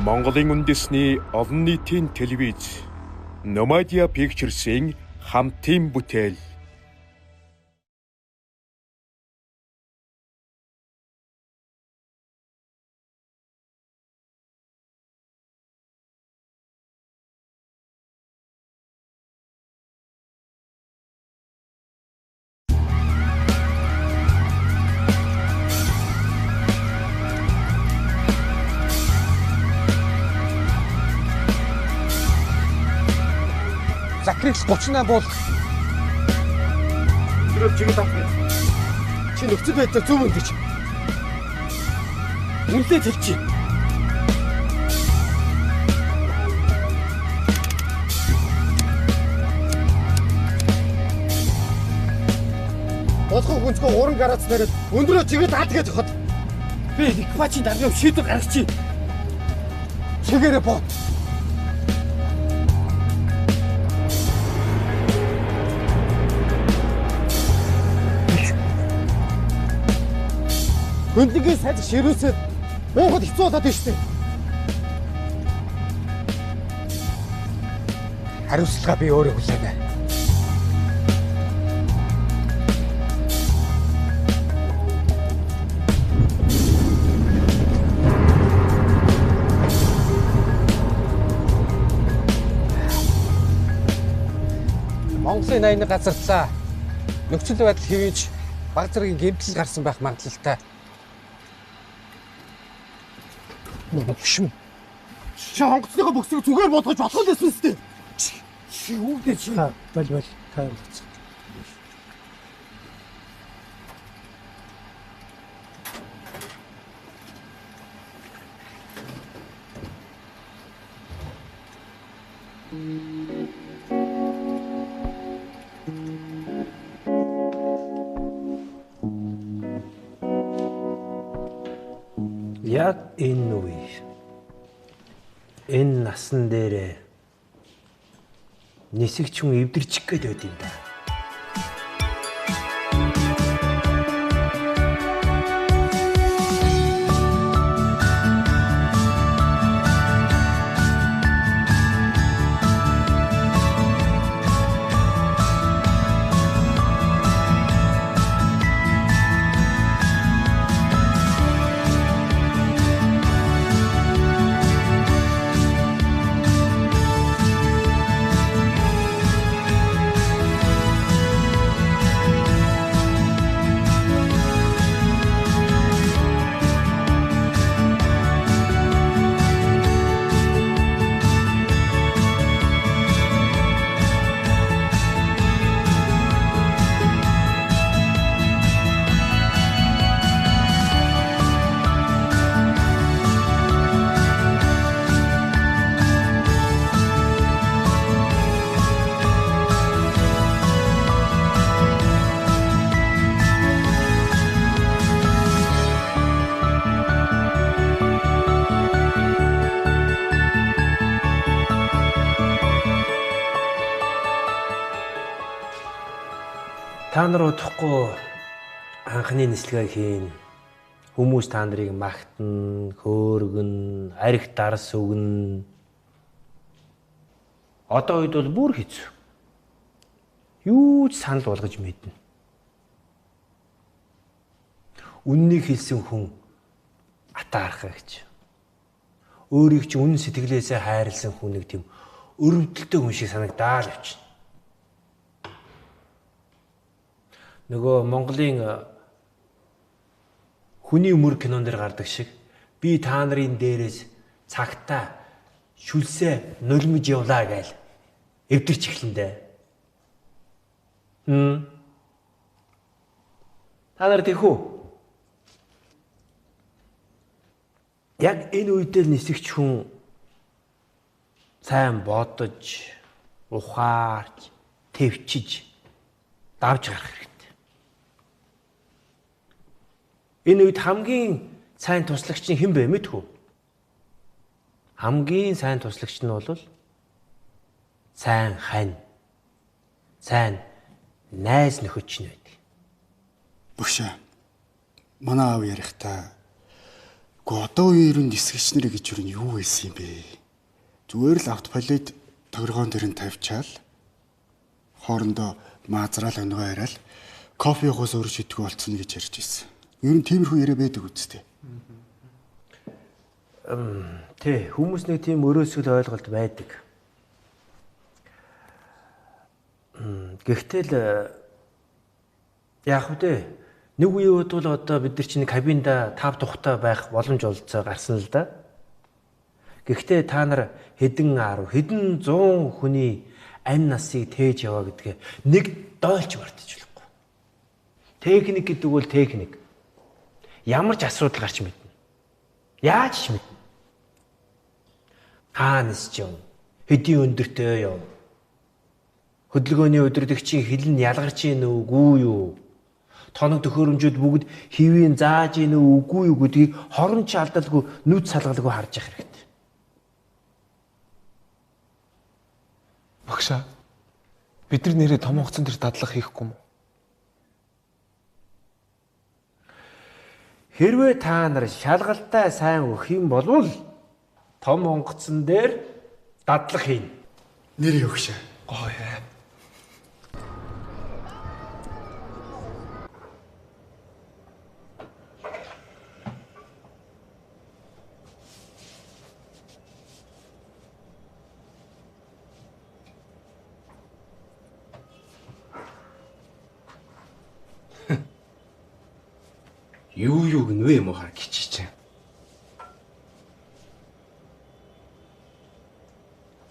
Монголын үндэсний олон нийтийн телевиз Nomadia Pictures-ийн хамтын бүтээл. Закригс 38 буулгах. Өдрөө чиглэл авах. Чи нөхцөл байдлаар зөв үндэж. Үнлээ хэлчихье. Болгох хүнцгөө 3 гараац бариад өндрөө чиглэл ад гэж хот. Би экипажийн даргын шийдвэр гаргачих. Чигээрээ бод. Хөндлөнгийн сайд ширүүсэд уухад хэцүү болоод байна шүү дээ. Хариуцлага би өөрөө хүлээнэ. Монголын 81 газарлаа нөхцөл байдал хэвийж баг зэргийн гэмтэл гарсан байх магадлалтай. Богшин. Чи онгоцныхоо бөксийг зүгээр болгож болох л байсан үстэй. Чи юу гэдэг чи? Бол бол тайлбарц. Яг энэ үе энэ насан дээрээ нисэгч хүн эвдэрчих гээд байд юм да. Та нар удахгүй анхны нислэгээ хийн. Хүмүүс та нарыг магтана, хөөргөн, арх дарс өгнө. Одоо үед бол бүр хэцүү. Юу ч санал болгож мэднэ. Үннийг хэлсэн хүн атаархаа гэж. Өөрийг ч үнэн сэтгэлээсээ хайрлсан хүн нэг тийм өрөвдөлтөй хүн шиг санагдаал явчихна. Нөгөө Монголын хүний мөр кинон дээр гардаг шиг би та нарын дээрээс цагтаа шүлсээ нулимж явлаа гээл эвдэрч эхлэндэ. Та нар тийхүү? Яг энэ үедээ нисэгч хүн сайн бодож, ухаарч, тэвчиж давж гарах хэрэгтэй. Энэ үед хамгийн сайн туслагч нь хэн бэ мэдхүү? Хамгийн сайн туслагч нь бол сайн хань, сайн найз нөхөд нь байдаг. Бөгшөө. Манай аав ярихдаа Гэхдээ одоо үеэр нь нисгэгч нэр гэж юу юу байсан юм бэ? Зүгээр л автопилот тохиргоон дээр нь тавьчаал хоорондоо маазраал өнгөө яриад кофе уухаас өөр шидэггүй болцсон гэж ярьж ирсэн. Ер нь тиймэрхүү яриа байдаг үсттэй. Тий, хүмүүс нэг тийм өрөөсгөл ойлголт байдаг. Гэхдээ л яах вэ? Нэг үе үед бол одоо бид нар чинь кабинда тав тухтай байх боломж олцоо гарсан л да. Гэхдээ та нар хэдэн 10, хэдэн 100 хүний амь насыг тээж яваа гэдгээ нэг дойлч мартаж болохгүй. Техник гэдэг бол техник. Ямар ч асуудал гарч мэднэ. Яаж ч мэднэ. Хаана нисч юм? Хэдийн өндөртэй юм? Хөдөлгөөний удирдагчийн хил нь ялгарч ийн үгүй юу? Тоног төхөөрөмжүүд бүгд хэвийн зааж ийн үгүй юу гэдгийг хорон ч алдалгүй нүд салгалгүй харж явах хэрэгтэй. Багшаа, бид нар нэрээ том хугацаан дээр дадлага хийхгүй юм уу? Хэрвээ та нар шалгалтаа сайн өгөх юм бол том онгоцон дээр дадлага хийнэ. Нэрээ өгшөө. Гоё. Юу юу гэнвэ юм уу хаа гिचиж.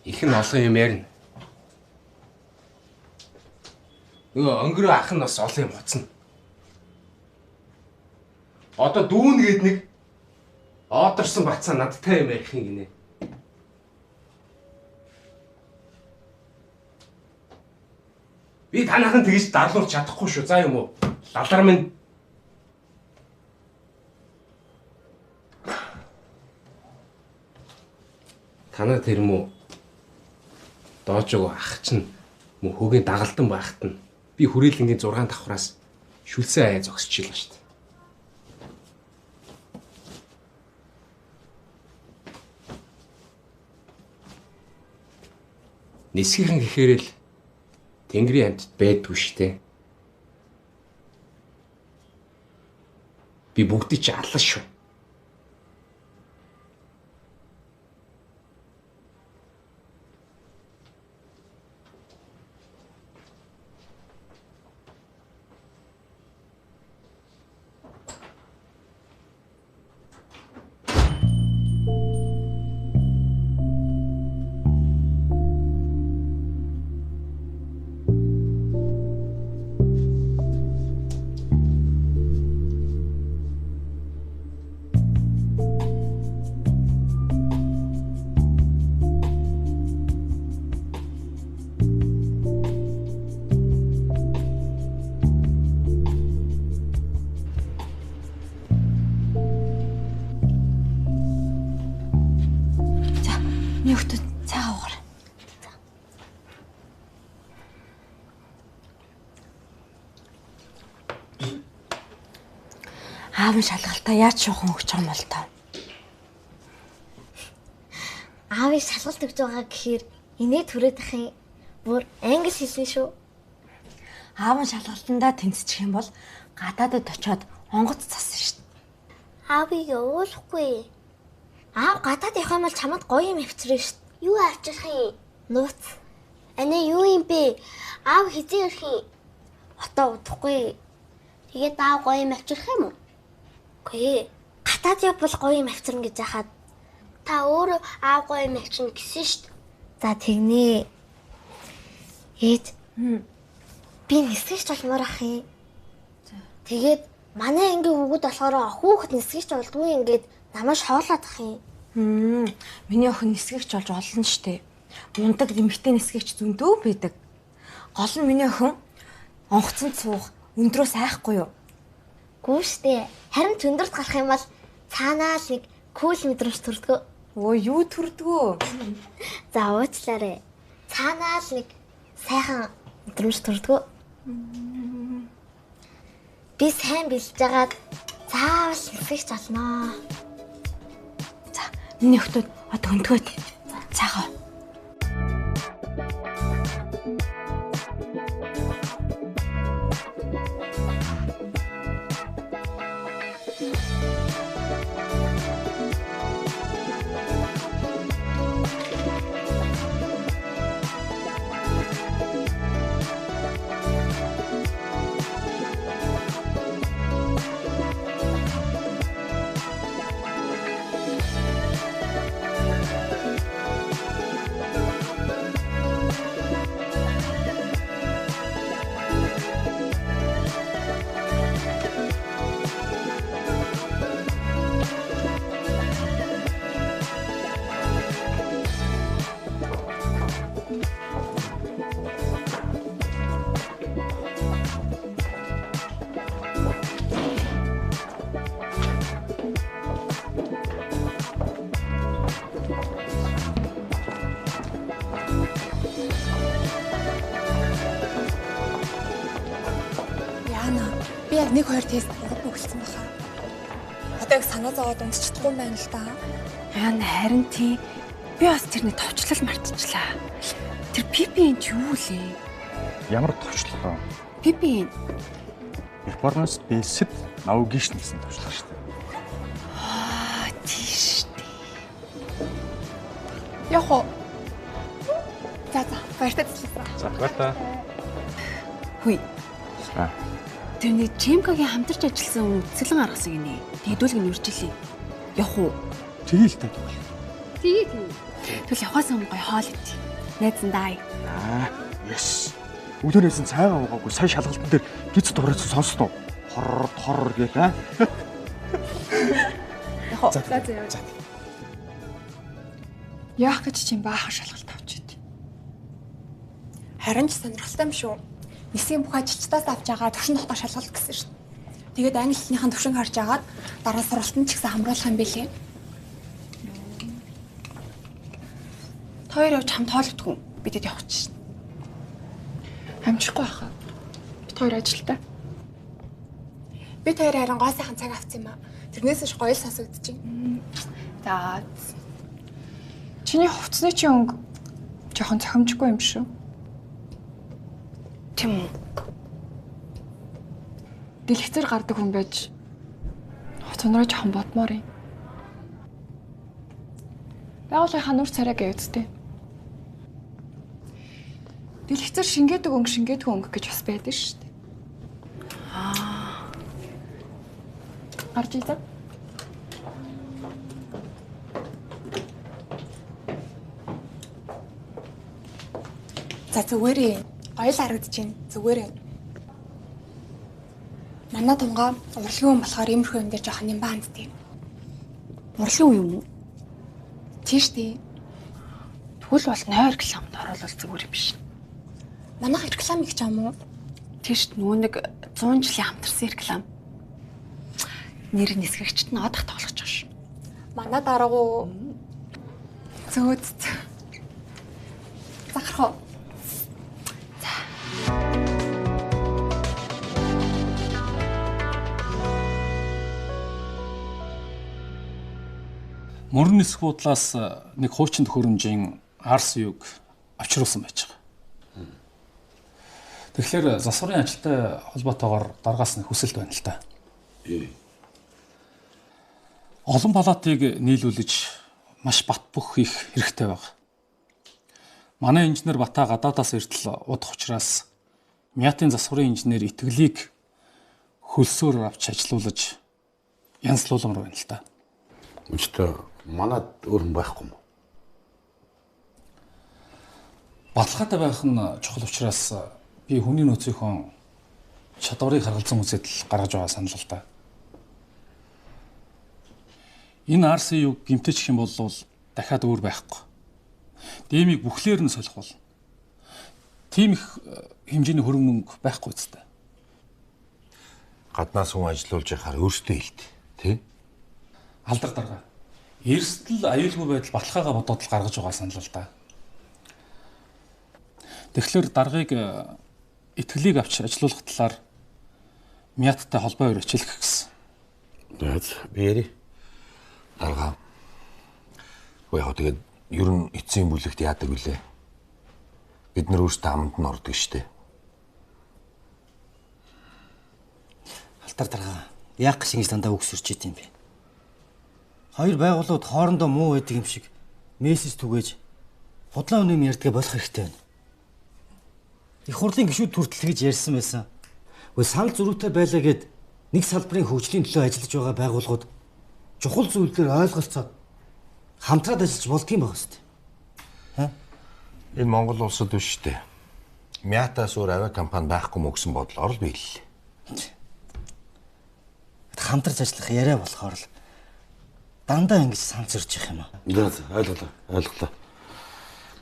Их нь олон юм ярина. Нөгөө өнгөрөө ах нь бас олон юм хуцна. Одоо дүүн гээд нэг оодорсон бацаа надтай юм ярих юм гинэ. Би танайхан тэгж дарлуулж чадахгүй шүү. За юм уу? Лалар минь танаа тэр мө доожог ах чинь мө хөгийн дагалдан байхад нь би хүрээлэнгийн 6 давхраас шүлсэн аяа зогсчихлаа шүү дээ. Нисгийнхэн гэхээр л тэнгэрийн амьтад байдгүй шүү дээ. Би бүгдийг чи аллаа шүү. Аав нь шалгалтаа яаж шуухан өгч байгаа юм бол тоо? Аавыг шалгалт өгч байгаа гэхээр инээ түрээд ах юм. Бүр англи хэлсэн шүү. Аав нь шалгалтандаа тэнцчих юм бол гадаадад очиод онгоц засна шүү дээ. Аавыг уулахгүй. Аав гадаад явах юм бол чамд гоё юм авчирна шүү дээ. Юу авчирх юм? Нууц. Анаа юу юм бэ? Аав хизээ ирэх юм? Одоо удахгүй. Тэгээд аав гоё юм авчирх юм уу? Үгүй. Гадаад явбал гоё юм авчирна гэж яхад. Та өөрөө аав гоё юм авчирна гэсэн шүү дээ. За тэгнэ. Ээж. Би нисгэгч болмоор ах юм. Тэгээд манай ангийн хүүхэд болохоор хүүхэд нисгэгч болдгүй ингээд намайг шоолоод ах юм. Миний охин нисгэгч болж олно штэ. Мундаг эмэгтэй нисгэгч зөндөө байдаг. Гол нь миний охин онгоцонд суух өндрөөс айхгүй юу? Гүү штэ. Харин өндөрт гарах юм бол цаанаа л нэг кул мэдрэмж төрдгөө. Өө юу төрдгөө? За уучлаарай. Цаанаа л нэг сайхан мэдрэмж төрдгөө. Би сайн бэлж жагаад заавал нисгэгч болноо. Миний охтууд одоо өнтгөөд цаагаа. Би яг 1 2 тест буруу бүгэлсэн баха. Одоо яг санаа зовоод унтчихдаггүй юм байна л да. Яна харин тий. Би бас тэрний товчлол мартчихлаа. Тэр PPN ч юу лээ? Ямар товчлол вэ? PPN. Performance Based Navigation гэсэн товчлол шүү дээ. Аа, тийш дээ. Яг уу. За за, баяртай цэцлээ. За, баяртай. Хүй. Аа. Тэрний Чимкагийн хамтарч ажилласан хүн цэцлэн гаргасан гинэ. Тэгдүүлэг нь үржилээ. Явах уу? Тэгээ л та тэгвэл. Тэгээ тэгээ. Тэгвэл явахаас өмнө гоё хоол идэ. Найзандаа. Аа, yes. Өглөөнөөс нь цайгаа уугаагүй сая шалгалтын дээр гиз дуурайсан сонсноо. Хор тор гэх аа. Яг уу. За за яа. Яах гэж чинь баахан шалгалт авч ид. Харин ч сонирхолтой юм шүү. Нисгийн бүх ажилчдаас авч байгаа төвшин тогтоох шалгалт гэсэн шин. Тэгээд англи хэлнийхэн төвшин харж агаад дараа сургалтанд ч гэсэн хамруулах юм билээ. Хоёр явж хамт хоолдгүй. Бидэд явах чинь. Амжихгүй байхаа. Бид хоёр ажилтай. Бид хоёр харин гоо сайхан цаг авсан юм аа. Тэрнээс ч гоё л сонсогдож байна. За. Чиний хувцсны чинь өнгө жоохон цохимжгүй юм шүү. Тийм үү? Дэлгэцээр гардаг хүн байж хувцсанараа жоохон бодмоор юм. Байгууллагынхаа нүр царайг үсттэй. Дэлгэцээр шингээдэг өнгө шингээдэг өнгө гэж бас байдаг шүү дээ. Аа. Гарч ийзээ. За зүгээрээ. Гоё л харагдаж байна. Зүгээрээ. Манай тунгаа урлагийн хүн болохоор иймэрхүү юм дээр жоохон нямбай ханддаг юм. Урлагийн хүн юм уу? Тийш дээ. Тэгвэл бол нойр рекламд оруулал зүгээр юм биш. Манайх реклам их ч юм уу? Тийш нөгөө нэг 100 жилийн хамтарсан реклам. Нэр нисгэгчд нь одох тоглож байгаа шүү. Манай дараагүй зөөд. Захарх уу? Мөрөн нисэх буудлаас нэг хуучин төхөөрөмжийн RCU-г авчруулсан байж байгаа. Тэгэхээр засварын ажилтай холбоотойгоор даргаас нь хүсэлт байна л та. Олон палатыг нийлүүлж маш бат бөх хийх хэрэгтэй байна. Манай инженер Бата гадаадаас эртэл удах учраас Мятын засварын инженер Итгэлийг хөлсөөр авч ажилуулж янзлууламар байна л та. Өчтөө манад өөр хүн байхгүй юм уу? Баталгаатай байх нь чухал учраас би хүний нөөцийнхөө чадварыг харгалзан үзээд л гаргаж байгаа санал л да. Энэ RCU-г гэмтээчих юм бол дахиад өөр байхгүй. Дэмийг бүхлээр нь солих болно. Тийм их хэмжээний хөрөнгө мөнгө байхгүй үстэй. Гаднаас хүн ажилуулж яхаар өөртөө хэлт, тий? Алдар дарга. Эрсдэл аюулгүй байдал баталгаагаа бодоод л гаргаж байгаа санал л да. Тэгэхээр даргаыг итгэлийг авч ажилуулах талаар Мяттай холбоо өрөчлөх гэсэн. За би яри. Дарга. Уу яг тэгээд ер нь эцсийн бүлэгт яадаг вүлээ? Бид нар өөрсдөө аманд нь ордог штэ. Алтар дарга яах гэж ингэж дандаа үг сүрч идэм бэ? Хоёр байгууллагууд хоорондоо муу байдаг юм шиг мессеж түгээж худлаа үнэ юм ярьдгаа болох хэрэгтэй байна. Их хурлын гишүүд хүртэл гэж ярьсан байсан. Гэхдээ санал зөрүүтэй байлаа гэд нэг салбарын хөгжлийн төлөө ажиллаж байгаа байгууллагууд чухал зүйлээр ойлголцоод хамтраад ажиллаж болдгийм байх хэвээр. Хэ? Энэ Монгол улсад биш үү? Мятаас өөр авиа компани байхгүй мó гэсэн бодлоор л биеллээ. Хамтарч ажиллах яриа болохоор л дандаа ингэж санал зөрж явах юм аа. За ойлголоо. Ойлголоо.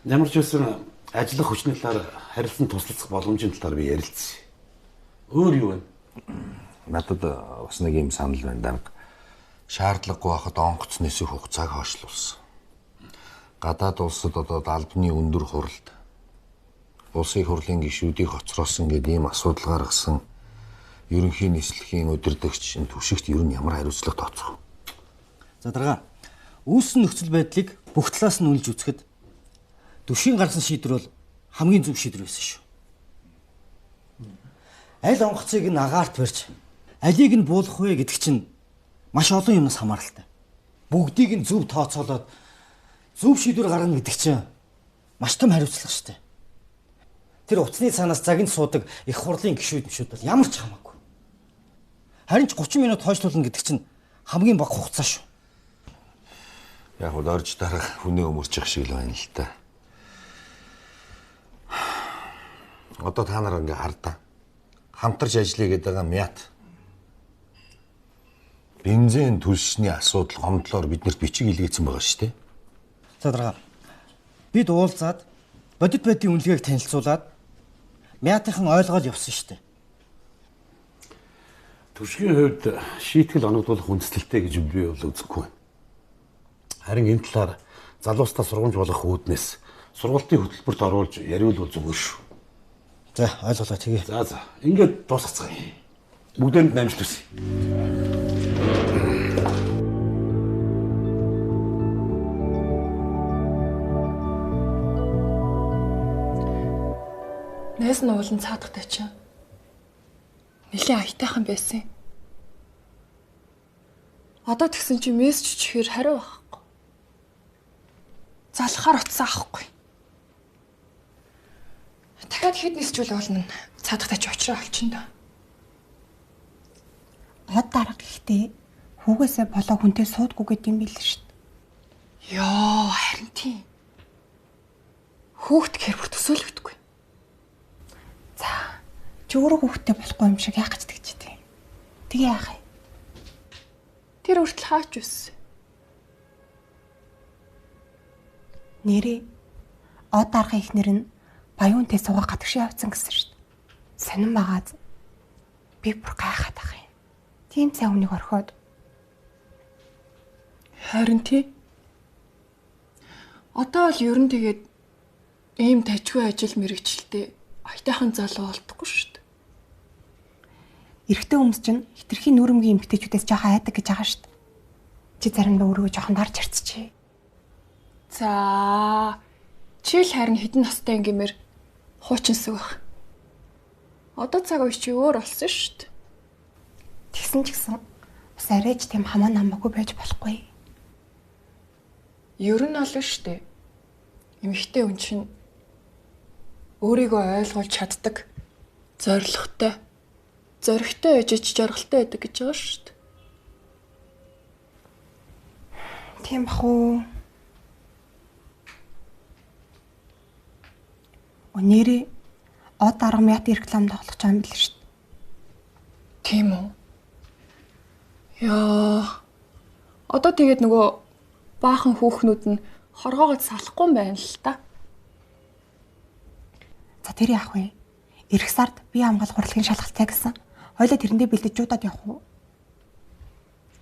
Ямар ч байсан ажиллах хүчний талаар харилцан туслалцах боломжийн талаар би ярилцсан. Өөр юу вэ? Надад бас нэг юм санал байна дарга. Шаардлагагүй байхад онгоц нисэх хугацааг хойшлуулсан. Гадаад улсад одоо албаны өндөр хуралд улсын хурлын гишүүдийг хоцроосон гэдэг ийм асуудал гаргасан ерөнхий нислэгийн удирдагч энэ түвшигт ер нь ямар хариуцлага тооцох вэ? За дарга, үүссэн нөхцөл байдлыг бүх талаас нь үнэлж үзэхэд Түвшийн гаргасан шийдвэр бол хамгийн зөв шийдвэр байсан шүү. Аль онгоцыг нь агаарт барьж, алийг нь буулгах вэ гэдэг чинь маш олон юмнаас хамааралтай. Бүгдийг нь зөв тооцоолоод зөв шийдвэр гаргана гэдэг чинь маш том хариуцлага шүү дээ. Тэр утасны цаанаас загинд суудаг их хурлын гишүүд мшүүд бол ямар ч хамаагүй. Харин ч 30 минут хойшлуулна гэдэг чинь хамгийн бага хугацаа шүү. Яг бол орж дарах хүнээ өмөрчих шиг л байна л та. Одоо та нар ингээ хардаа. Хамтарч ажиллая гэдэг байгаа мят. Бензин төлсний асуудал гомдлоор биднэрт бичиг илгээсэн байгаа шүү дээ. За дарга. Бид уулзаад бодит байдлын үнэлгээг танилцуулаад мятынхан ойлгоод явсан шүү дээ. Түвшгийн хувьд шийтгэл оногдуулах хүндэслэлтэй гэж би бол үзэхгүй байна. Харин энэ талаар залуустаа сургамж болох үүднээс сургалтын хөтөлбөрт оруулж яриулвал зүгээр шүү. За ойлголоо тэгье. За за. Ингээд дуусгацгаая. Бүгдээрэнд амжилт хүсье. Найз нь уулан цаадахтай чинь нэлийн аятайхан байсан. Одоо тэгсэн чи мессеж чихээр хариу авахгүй. Залхахаар утсаа авахгүй. Дахиад хэд нисчүүл уулна цаадахтай чи очроо олчин доо. Од дарга гэхдээ хүүгээсээ болоо хүнтэй суудгүй гэдэг юм билээ шүү дээ. Йоо, харин тийм. Хүүхд гэхэр бүр төсөөлөгдөхгүй. За, чи өөрөө хүүхдтэй болохгүй юм шиг яах гэж тэгж дээ. Тэгээ яах юм? Тэр хүртэл хаач үс. Нэрээ од даргын эхнэр нь баяунтай суугаа гадагш явцсан гэсэн шүү дээ. Сонин байгааз би бүр гайхаад ах юм. Тийм сайн хүнийг орхиод. Харин тий. Одоо бол ер нь тэгээд ийм тажгүй ажил мэрэгчлээ аятайхан залуу олдохгүй шүү дээ. Эрэгтэй хүмүүс чинь хитрхийн нүрэмгийн эмэгтэйчүүдээс жоохон айдаг гэж байгаа шүү дээ. Чи заримдаа өөрийгөө жоохон дарж харцчихъя. За, чи л харин хэдэн настай ингэмээр хуучинсаг байх. Одоо цаг үе чи өөр болсон шүү дээ. Тэгсэн ч гэсэн бас арайч тийм хамаа намаагүй байж болохгүй. Ер нь олон шүү дээ. Эмэгтэй хүн чинь өөрийгөө ойлгуулж чаддаг, зоригтой, зоригтой ээжж жаргалтай байдаг гэж байгаа шүү дээ. Тийм бах уу? Нэрээ од дарга мят реклам тоглох юм бэл шүү дээ. Тийм үү? Яа. Одоо тэгээд нөгөө баахан хүүхнүүд нь хоргоогоод салахгүй юм байна л та. За тэр яах вэ? Ирэх сард бие хамгаалах урлагийн шалгалтай гэсэн. Хоёлаа тэрэндээ бэлдэж жуудаад явах уу?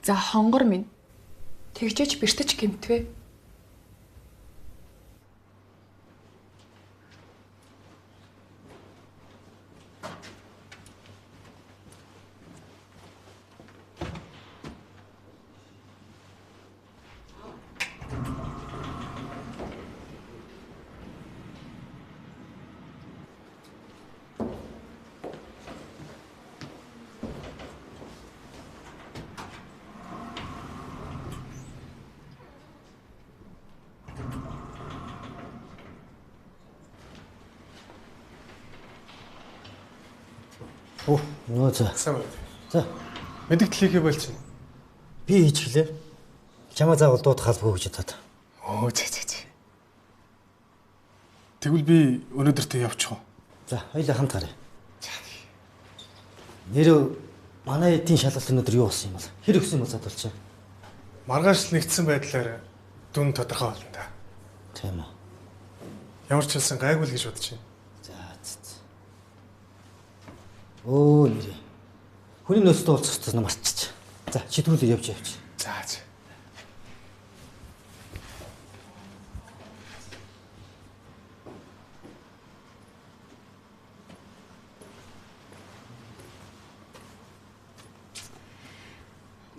За хонгор минь. Тэгжээч бэртэж гэмтвэ. Оо, нөө за. Сайн байна. За. Мэдэгдэл хийхээ болчих. Би хийчихлээ. Чамаа заавал дуудах албагүй гэж бодоод. Оо, зэ зэ зэ. Тэгвэл би өнөөдөр тэ явчих уу? За, хоёлаа хамт гаръя. Нэрөө манай эдийн шалгалт өнөөдөр юу болсон юм бол? Хэр өгсөн юм бол задулчаа. Маргааш л нэгдсэн байдлаар дүн тодорхой болно да. Тийм үү. Ямар ч хэлсэн гайгүй л гэж бодож байна. За, за. Өө нэрээ. Хүний нөөцтэй уулзах ёстой мартчих. За, чи түрүүлээ явж явж. За, за.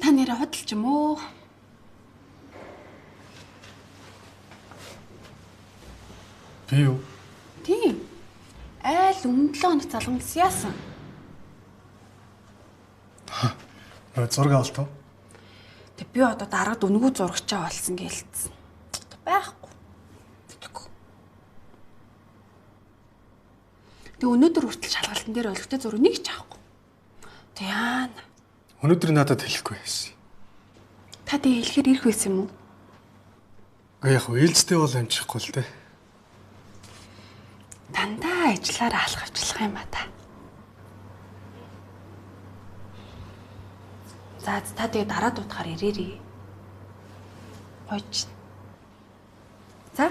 Та нэрээ худалч юм уу? Би юу? Тийм. Айл өмнө 7 хоног залгамжс яасан? Нөө зураг авалт уу? Тэг би одоо дараад үнэгүй зурагчаа олсон гэлцсэн. Байхгүй. Тэтгэв. Тэг өнөөдөр хүртэл шалгалтын дээр олигтой зураг нэг ч авахгүй. Тэг яана. Өнөөдөр надад хэлэхгүй байсан. Та тэг хэлэхээр ирэх байсан юм уу? Гэхдээ яг ээлжтэй бол амжихгүй л дээ. Дандаа ажиллаараа алах авчлах юм ба та. За та тэгээ дараа дуудахаар ирээрээ. Гойч. За.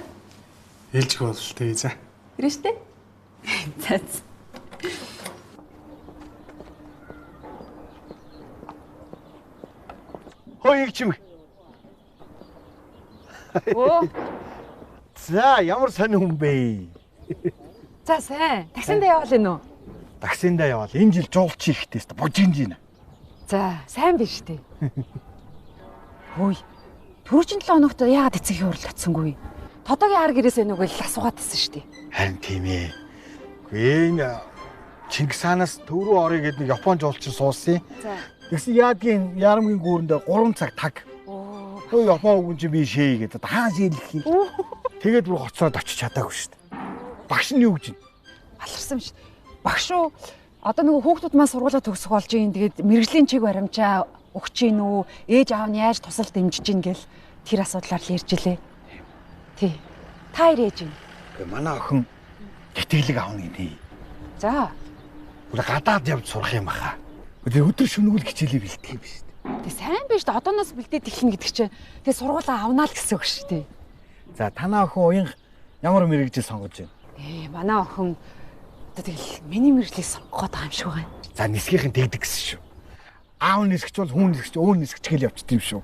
Ээлжих бол тэгээ за. Ирнэ штэ. За. Хөөе чим. Оо. За ямар сонир хүн бэ? За сайн. Таксиндаа яваал энэ үү? Таксиндаа яваал. Энэ жил жуулч ихтэй өст бужинд гин. За, сайн биш үү? Хөөе. Түрүүчийн 7 хоногт яагаад эцэг хурал татсангүй? Тодогийн хар гэрээс энэ үг л асуугаад байсан шүү дээ. Харин тийм ээ. Үгүй энэ Чингис хаанаас төв рүү орё гэдэг нэг Япон жуулчин суусан. За. Тэгсэн яадгийн ярамгийн гүүрэндээ 3 цаг таг. Өө Япон үгэн чи би шээ гэдэг. Хаа шээлэх юм. Тэгээд бүр гоцоод очиж чадаагүй шүү дээ. Багш нь юу гэж вэ? Баларсан шүү. Багш уу одоо нөгөө хүүхдүүд маань сургуулаа төгсөх болж юм. Тэгээд мэрэгжлийн чиг баримжаа өгч гин үү? Ээж аав нь яаж тусал дэмжиж гин гэл тэр асуудлаар л ярьж илээ. Тий. Та ирээж гин. Манай охин тэтгэлэг авна гинэ. За. Үгүй гадаад явж сурах юм баха. Тэр өдөр шөнөгүй хичээлээ бэлтгэх юм биш үү? Тэг сайн биш үү? Одооноос бэлдээд эхлэнэ гэдэг чинь тэг сургуулаа авнаа л гэсэн үг шүү дээ. За танаа охин уянга ямар мэрэгжил сонгож байна? Манай охин одоо тэгэл миний мэрэгжлийг сонгох гээд байгаа юм шиг байна. За нисгийнхэн тэгдэг гэсэн шүү. Аав нисгч бол хүн нисгч, өөр нисгч гэл явчихд юм шүү.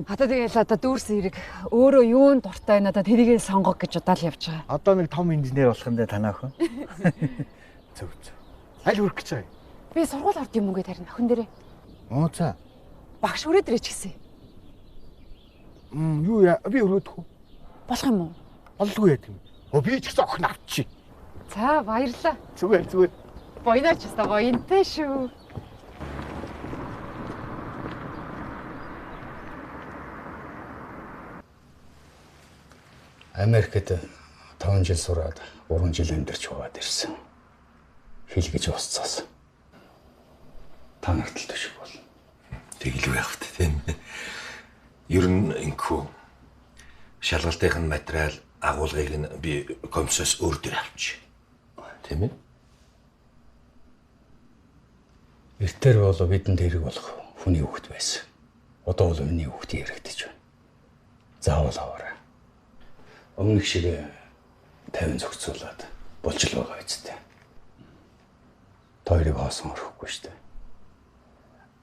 Одоо тэгэл одоо дүүрс эрэг өөрөө юунд дуртай байна одоо тэрийг сонгох гэж удаал явж байгаа. Одоо нэг том инженер болох юм да танаа охин. Зөв зөв. Аль хүрэх гэж байгаа юм? Би сургууль орд юм уу гэж харин охин дээрээ. Оо за. Багш хүрээд ирээч гэсэн. Юу яа би өрөөдөх үү? Болох юм уу? Болдгоо яа гэм. Өө би ч гэсэн охин авчи. За баярлалаа. Зүгээр зүгээр. Буйнаач өстой буянтай шүү. Америкт 5 жил сураад 3 жил амьдарч яваад ирсэн. Хэл гэж устцаас. Та нарт л төшиг болно. Тэгэл байх вэ тийм. Ер нь инхүү шалгалтын материал агуулгыг нь би комиссоос өөр дээр авч. Тийм ээ? Эртээр бол бидэнд хэрэг болох хүний хүүхэд байсан. Одоо бол миний хүүхэд яригдаж байна. Заавал аваарай. Өмнөх шиг 50 зохицуулаад болж л байгаа үстэй. Та хоёрыг хоосон орхихгүй шүү дээ.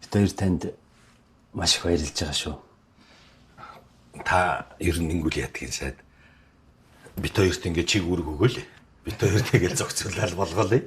Бид хоёр танд маш их баярлж байгаа шүү. Та ер нь ингүүл ядгийн сайд. Бид хоёрт ингээ чиг үүрэг өгөөл. Бид хоёр тэгэл зохицуулаад болгоолъё.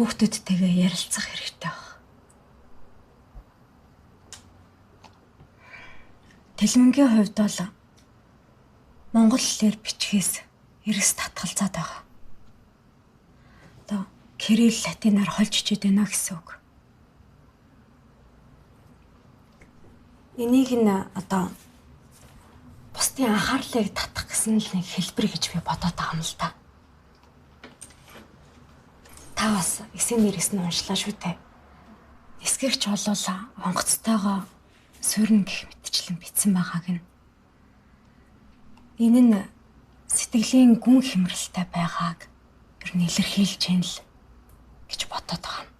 Хүүхдүүдтэйгээ ярилцах хэрэгтэй баг. Тэлмэнгийн хувьд бол монгол хэлээр бичгээс эрс татгалзаад байгаа. Одоо кирилл латинаар холж ичээд байна гэсэн үг. Энийг нь одоо бусдын анхаарлыг татах гэсэн л нэг хэлбэр гэж би бодоод байгаа юм л да. Та бас эсийн нэрээс нь уншлаа шүү дээ. Нисгэгч болвол онгоцтойгоо суурин гэх мэтчлэн бичсэн байгааг нь. Энэ нь сэтгэлийн гүн хямралтай байгааг ер нь илэрхийлж байна л гэж бодоод байгаа юм.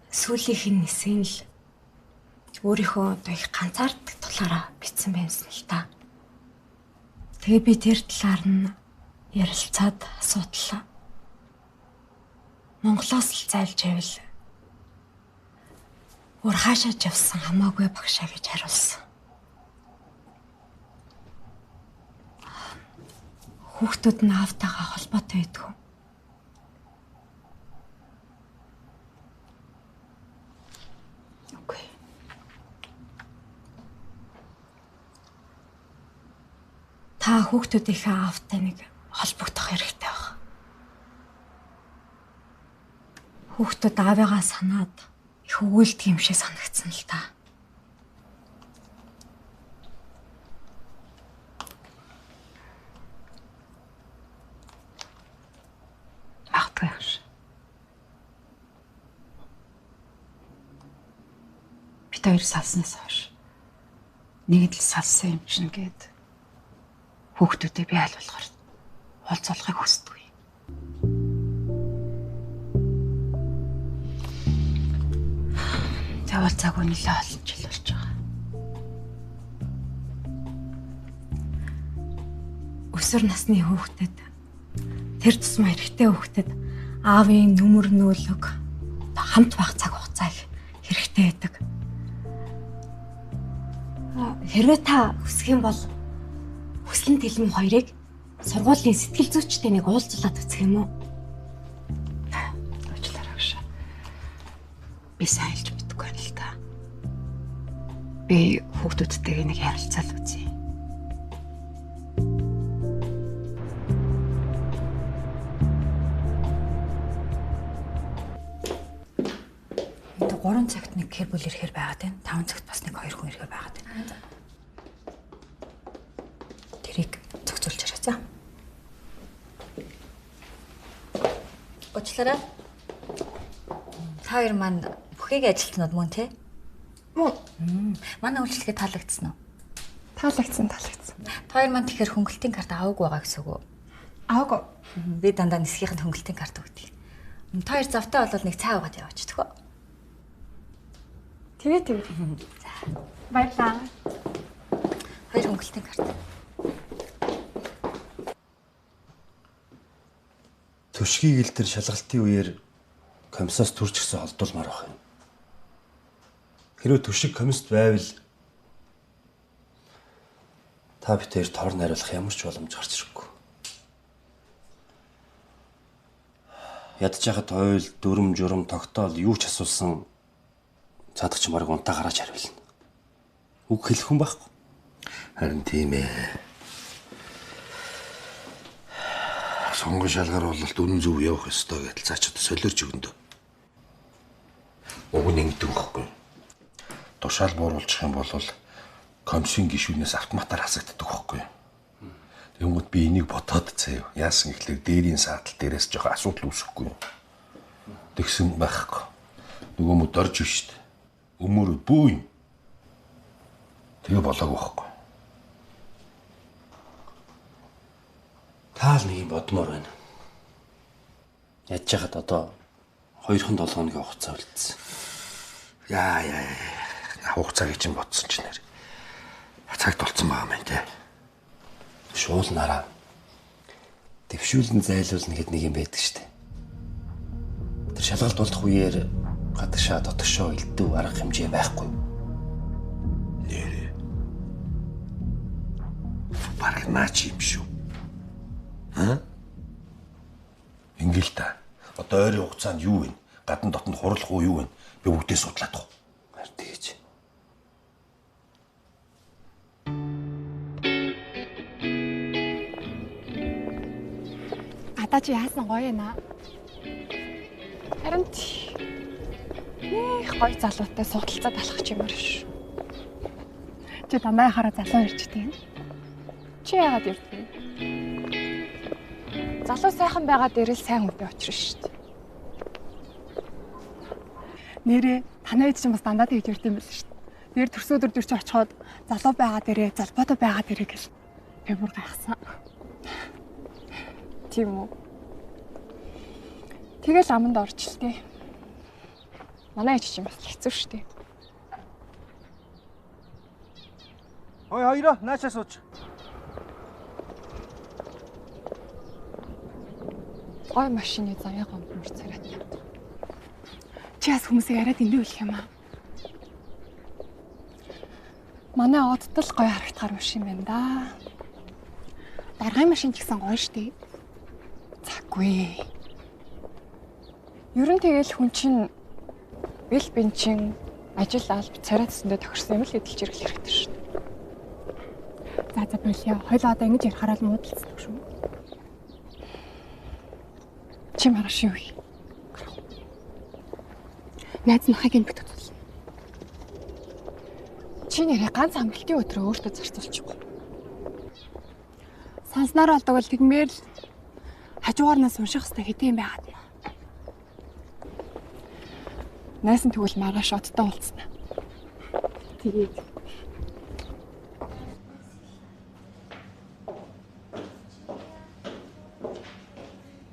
Сүүлийнх нь нисэн л өөрийнхөө одоо их ганцаарддаг талаараа бичсэн байсан л та. Тэгээ би тэр талаар нь ярилцаад асуудлаа. Монголоос л зайлж байвал өөр хаашаа ч явсан хамаагүй багшаа гэж хариулсан. Хүүхдүүд нь аавтайгаа холбоотой байдгүй. Үгүй. Та хүүхдүүдийнхээ аавтай нэг холбогдох хэрэгтэй байх. Хүүхдүүд аавыгаа санаад их өгөөлдөг юм шиг санагдсан л та. Магадгүй юм шиг. Бид хоёр салснаас хойш нэг л салсан юм чинь гээд хүүхдүүдээ би аль болохоор уулзуулахыг хүсдэг. Уулзаагүй нэлээ олон жил болж байгаа. Өсвөр насны хүүхдэд тэр тусмаа эрэгтэй хүүхдэд аавын нүмер нөөлөг хамт байх цаг хугацаа их хэрэгтэй байдаг. Хэрвээ та хүсэх юм бол хүслэн тэлэм хоёрыг сургуулийн сэтгэл зүйчтэй нэг уулзуулаад үзэх юм уу? Уучлаарай агш. Би сайн хэлж мэдэхгүй байна л да. Би хүүхдүүдтэйгээ нэг ярилцаал үзье. Энд 3 цагт нэг гэр бүл ирэхээр байгаад байна. 5 цагт бас нэг 2 хүн ирэхээр байгаад байна. Тэрийг зохицуулж хараа за. Уучлаарай. Та хоёр маань бүхийг ажилтнууд мөн тий? Мөн. Манай үйлчлэгээ таалагдсан уу? Таалагдсан. Та хоёр маань тэгэхээр хөнгөлтийн карт аваагүй байгаа гэсэн үг үү? Аваагүй. Би дандаа нисгийнхэнд хөнгөлтийн карт өгдөг. Та хоёр завтай бол нэг цай уугаад яваач төхөө. Тэгээ. За. Баярлалаа. Хоёр хөнгөлтийн карт. Төшгийг ил төр шалгалтын үеэр комиссаас төрж гисэн холдуулмаар байх юм. Хэрвээ төшиг комист байвал та битээр тор найруулах ямар ч боломж гарч ирэхгүй. Ядж яхад хойл, дүрм, журам, тогтоол юу ч асуусан цаадах чи марг унтаа гараач хариулна. Үг хэлэх хүн байхгүй. Харин тийм ээ. Сонгон шалгаар бололт үнэн зөв явах ёстой гэдэл цааш одоо солиорч өгөндөө. Уг нь ингэдэг байхгүй. Тушаал бууруулчих юм бол комиссийн гишүүнээс автоматар хасагддаг байхгүй. Тэнгүүт би энийг ботоод заяа. Яасан гэхлээр дээрийн саатал дээрээс жоох асуудал үүсэхгүй. Тэгсэн байхгүй. Нөгөө мөд орж биш шүү дээ. Өмөр бүү юм. Тэгээ болоогүй байхгүй. Таал нэг юм бодмоор байна. Ядж яхад одоо 2-7 хоногийн хугацаа үлдсэн. Яа. Хугацааг чинь бодсон ч нэр. Цагт болцсон байгаа юм те. Шуул нараа. Дэвшүүлэн зайлуулна гэд нэг юм байдаг штэ. Тэр шалгалт болдох үеэр гадагшаа дотгошоо элдв арга хэмжээ байхгүй. Нэрээ. Бараг наач юм шүү. Аа? Ингээл та. Одоо ойрын хугацаанд юу вэ? Гадна дотнд хурлах уу юу вэ? Би бүгдээ судлаад уу. Харин тэгэж. Гадаа чи яасан гоё юм аа. Харин нэх гоё залуутай суудалцаад алхах юм аа шүү. Чи дандаа хараа залуу ирж тийм. Чи яагаад ирдээ? Залуу сайхан байгаа дээр л сайн хүнтэй очрно шүү дээ. Нэрээ танай ээж чинь бас дандаа тэгж ирд юм байл шүү дээ. Нэр төрсөдөр дөрч очиход залуу байгаа дээрээ залбоотой байгаа дээрээ гэл би бүр гайхсан. Тийм үү. Тэгэл аманд орж л тээ. Манай ээж чинь бас хэцүү шүү дээ. Ой хоёроо наашаа сууч. Гой машины заяа гомдмор царайтай. Чи бас хүмүүсийг яриад эндээ үлэх юм аа. Манай одтол гой харагдахаар машин байна да. Даргын машин ч гэсэн гоё штэ. Заггүй. Ер нь тэгэл хүн чинь бэл бэнчин ажил алба царай төсөндөө тохирсон юм л эдэлж ирэх хэрэгтэй шүү дээ. За за болио. Хоёлоо одоо ингэж ярихаараа л муудалцдаг шүү. Чи маргааш юу хий? Найз нахыг энэ бит үзүүлнэ. Чи нэрээ ганц амралтын өдрөө өөртөө зарцуулчихгүй. Санснаар болдог бол тэгмээр л хажуугаар нас унших хэрэгтэй хэдэн юм байгаад байна. Найз нь тэгвэл маргааш одтой уулзна. Тэгээд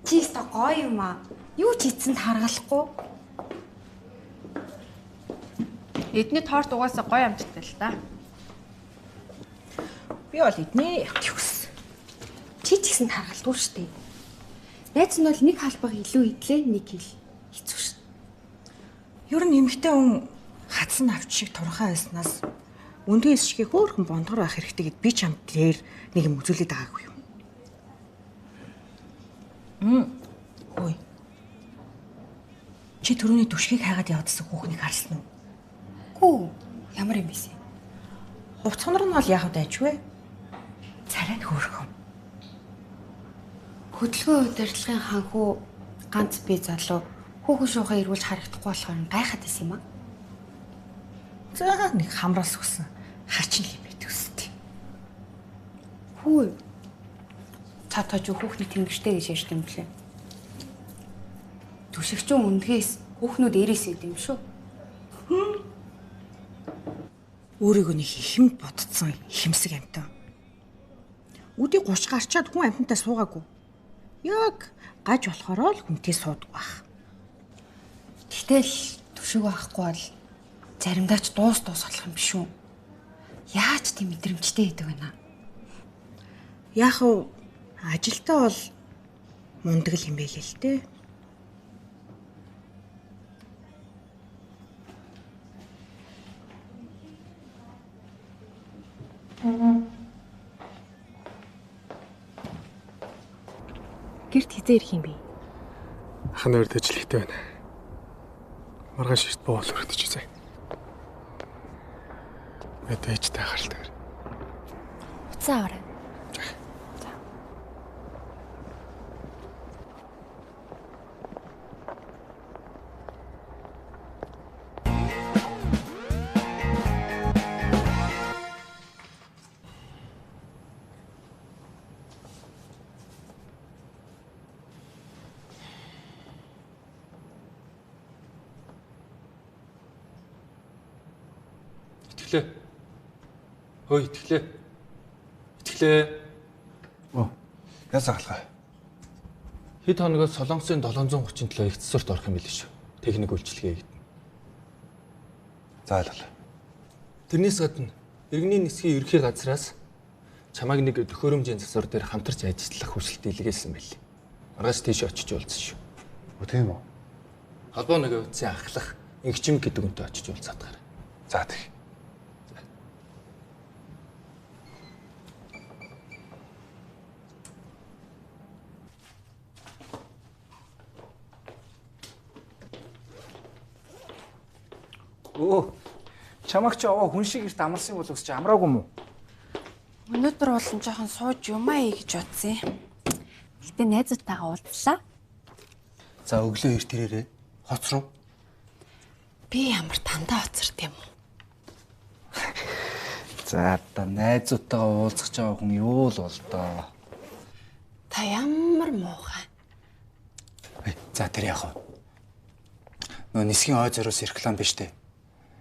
чи өстой гоё юм аа. Юу ч хийцэнд харгалахгүй. Эдний торт угаасаа гоё амттай л да. Би бол эдний явчих хүссэн. Чи ч гэсэн харгалдгүй шүү дээ. Найз нь бол нэг халбаг илүү идлээ нэг хил. Хэцүү шүү. Ер нь эмэгтэй хүн хатсан авч шиг турхаа байснаас өндгөн эс шигээ хөөрхөн бондгор байх хэрэгтэй гэд би чамд дээр нэг юм үзүүлээд байгаагүй юм. Хөөе. Чи түрүүний түшгийг хайгаад явдсан хүүхнийг харсан уу? Гүү. Ямар юм бэ? Хувц хонор нь бол яах вэ дайжгүй? Царай нь хөөрхөн. Хөдөлгөөн удирдлагын ханхүү ганц би залуу хүүхэн шуухай эргүүлж харагдахгүй болохоор гайхаад байсан юм аа. За нэг хамраас өсөн харчин юм байдаг үстэй. Хүү. Цаа тож хүүхний тэнгэртэй гэж ярьж юм блэ? Түшигчүүн өндгөөс хүүхнүүд ирээсэй юм шүү. Өөрийгөө нэг хэмд бодцсон хэмсэг амтан. Үдий 30 гарчаад хүн амтантай суугаагүй. Яг гаж болохоро л хүнтэй суудаг байх. Гэтэл түшиг байхгүй бол заримдаа ч дуус дуус болох юм биш үү? Яаж тийм мэдрэмжтэй хийдэг вэ наа? Яг уу ажилтаа бол мундаг л юм байлээ л дээ. Гэрт хизээ ирэх юм бэ? Ах нь урд ажил хийтэй байна. Маргааш эрт буул өргөдөж үзье. Мэдээ ээжтэй анхааралтай. Уцаа аваарай. За. Итгэлээ. Хөөе, итгэлээ. Итгэлээ. Оо. Яасан халгаа? Хэд хоногоос Солонгосын 737 их засварт орох юм билээ шүү. Техник үйлчилгээ гэдэг. За ойлголоо. Тэрнээс гадна иргэний нисхийн ерөнхий газраас чамайг нэг төхөөрөмжийн засвар дээр хамтарч ажиллах хүсэлт илгээсэн байл. Маргааш тийш очиж уулзсан шүү. Өө тийм үү? Холбоо нэг утсын ахлах Ингчим гэдэг үнтэй очиж уулзаад гараа. За тэг. Өө. Чамаг чи овоо хүн шиг эрт амарсан болов чи амраагүй юм уу? Өнөөдөр болон жоохон сууж юмаа хий гэж бодсон юм. Гэтэ найзуудтайгаа уулзлаа. За өглөө эрт ирээрээ. Хоц руу. Би ямар тандаа хоцорт юм уу? За одоо найзуудтайгаа уулзах байгаа хүн юу л бол доо. Та ямар муухай. За тэр яах вэ? Нөө нисхийн ой зөрөөс реклам биш үү?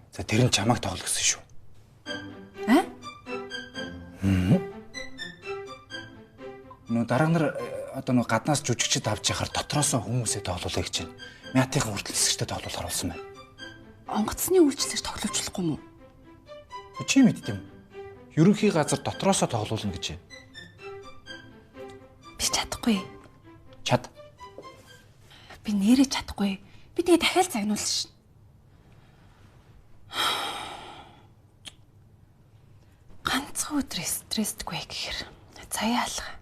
За тэр нь чамайг тоглогсон шүү. Аа? Нөө дараа нар одоо нөө гаднаас жүжигчд авч яхаар дотроосоо хүмүүсээ тоглуулъя гэж байна. Мятынхан хүртэл хэсэгчтэй тоглуулахар болсон байна. Онгоцны үйлчлэгч тоглуулчихгүй юм уу? Чи мэдд юм. Ерөнхий газар дотроосоо тоглуулна гэж байна. Би чадахгүй. Чад. Би нэрээ чадахгүй. Би тэгээ дахиад загнуулна шин. Ганцхан өдөр стрессдгүй гэхэр заяа алга.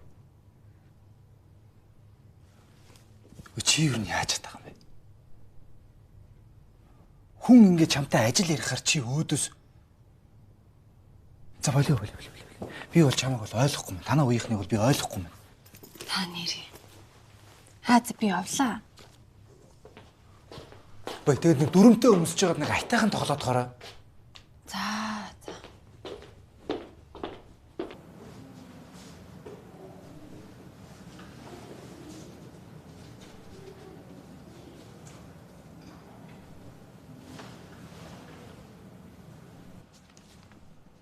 Чи юу яаж чадах юм бэ? Хүн ингэ чамтай ажил ярихаар чи өөдөөс за болио. Би бол чамайг бол ойлгохгүй юм. Танаа үеийнхнийг бол би ойлгохгүй юм. Та нэрээ. Аа за би явлаа. Бай тэгээд нэг дүрмтэй өмсөж байгаад нэг айтайхан тоглоод хороо. За за.